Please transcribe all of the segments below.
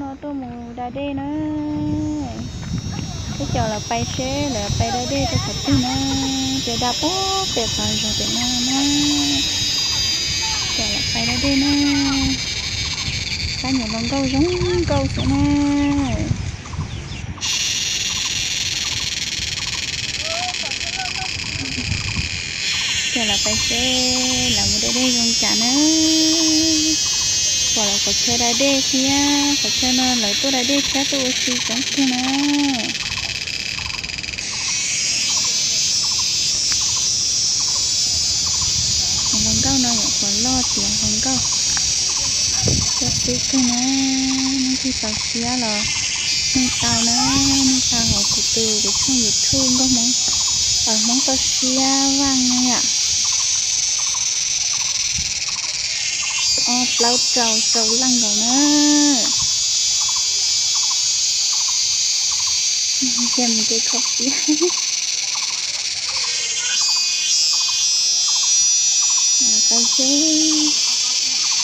Tuaj mus da dej na. Peb caum lawv pais seb lawv pais da dej rau qhov twg na. Ces da puag pem qhov zoov pem no na. Caum lawv pais da dej na. Pab nyuam hluas nkauj zoo nkauj xwb na. Caum lawv pais seb lawv mus da dej zoo cas na. Pom lawv qhov chaw da dej thiab, qhov chaw no lawv tuaj da dej thiab tuaj ua si coob kawg na. Hluas nkauj no yom, hluas loj tias hluas nkauj. Coob xwb kawg na. Leej twg tau siab los nug tau na, nug tau hauv kuv tus, kuv tshooj YouTube Nkauj Hmoob, Hmoob toj siab vaj no yom. Ob plaub rau rau leej nkaus na. Ces mus kev kho siab. Pais seb,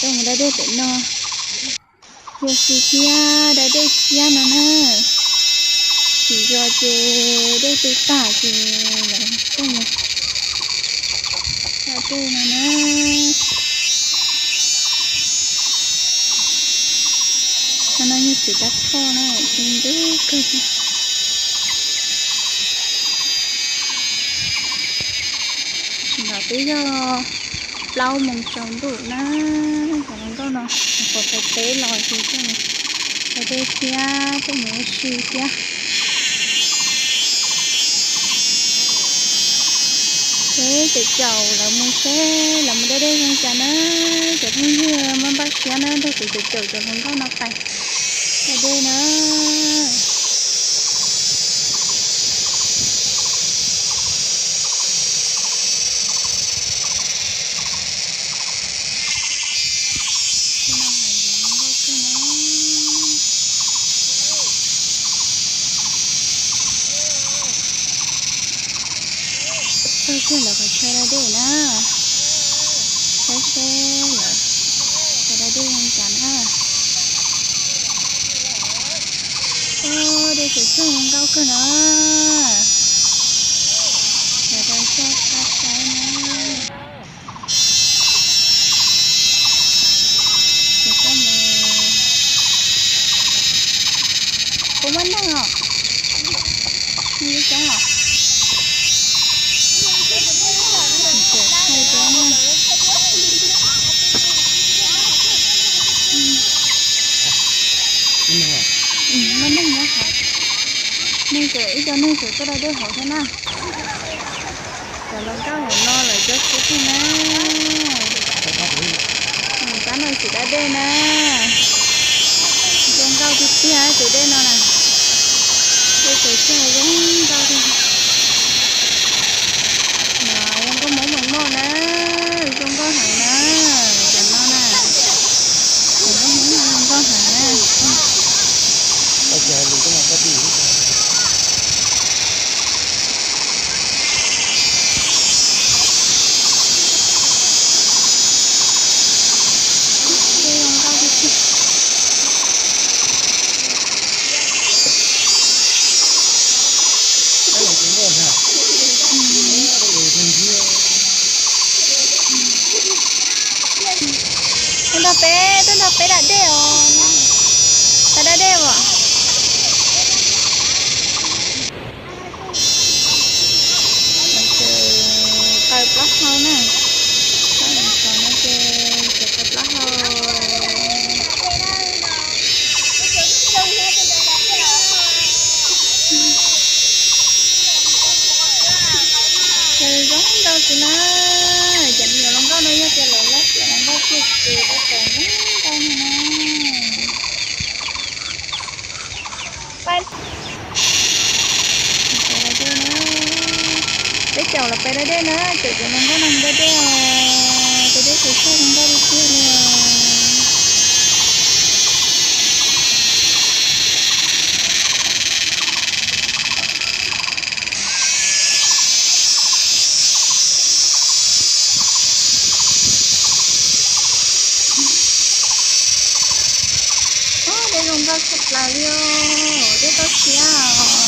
tuaj mus da dej pem no. Ua si thiab da dej thiab no na. Tsis zoo ces dej tu tag ces tuaj mus da dej no na. Qhov no yog txiv dab thoj na, txiv ntub kawg. Tam sim no twb yog plaub moos tsaus ntuj na. Cov hluas nkauj no nyuam qhuav pais teb los ces tuaj mus da dej thiab tuaj mus ua si thiab. Seb caum caum lawv mus seb lawv mus da dej zoo cas na. Cov phooj ywg maj npaj siab na nrog kuv caum caum cov hluas nkauj no pais da dej na. Txog kiag lawv qhov chaw da dej na. Saib seb lawv qhov chaw da dej zoo cas na. Ua, dej tseem cog zoo nkauj kawg na. Lawv da zog tag saib na. Ces koj mus, puas muaj neeg os? Neeg coob os. Tseem thaij rau na. Muaj neeg nyob hauv. Neeg tseem, ib co neeg tseem tuaj da dej hauv thiab na. Cov hluas nkauj hauv no lawv coob xwb thiab na. Pab no tseem da dej na. Zoo nkauj tiag tiag tus dej no na. Dej tseem cog zoo nkauj tiag. No yog nkauj Hmoob Moos Moj na, zoo nkauj heev na. Cov no na, zoo nkauj heev na. Tuaj nrog peb, tuaj nrog peb da dej os. Peb da dej os. Ces taw plaub hau na. Plaub hau no ces, ces taw plaub hau. Zoo nkauj xwb na. Cov me nyuam hluas nkauj no yog tias lawv loj tiav hluas nkauj tiag ces tau tau zoo nkauj no na. Peb caum lawv pais da dej na, caum cov hluas nkauj no mus da dej os, da dej tseem cog zoo nkauj tiag tiag li os. Dej zoo nkauj tshaj Lawm li os, dej tau tshiab os.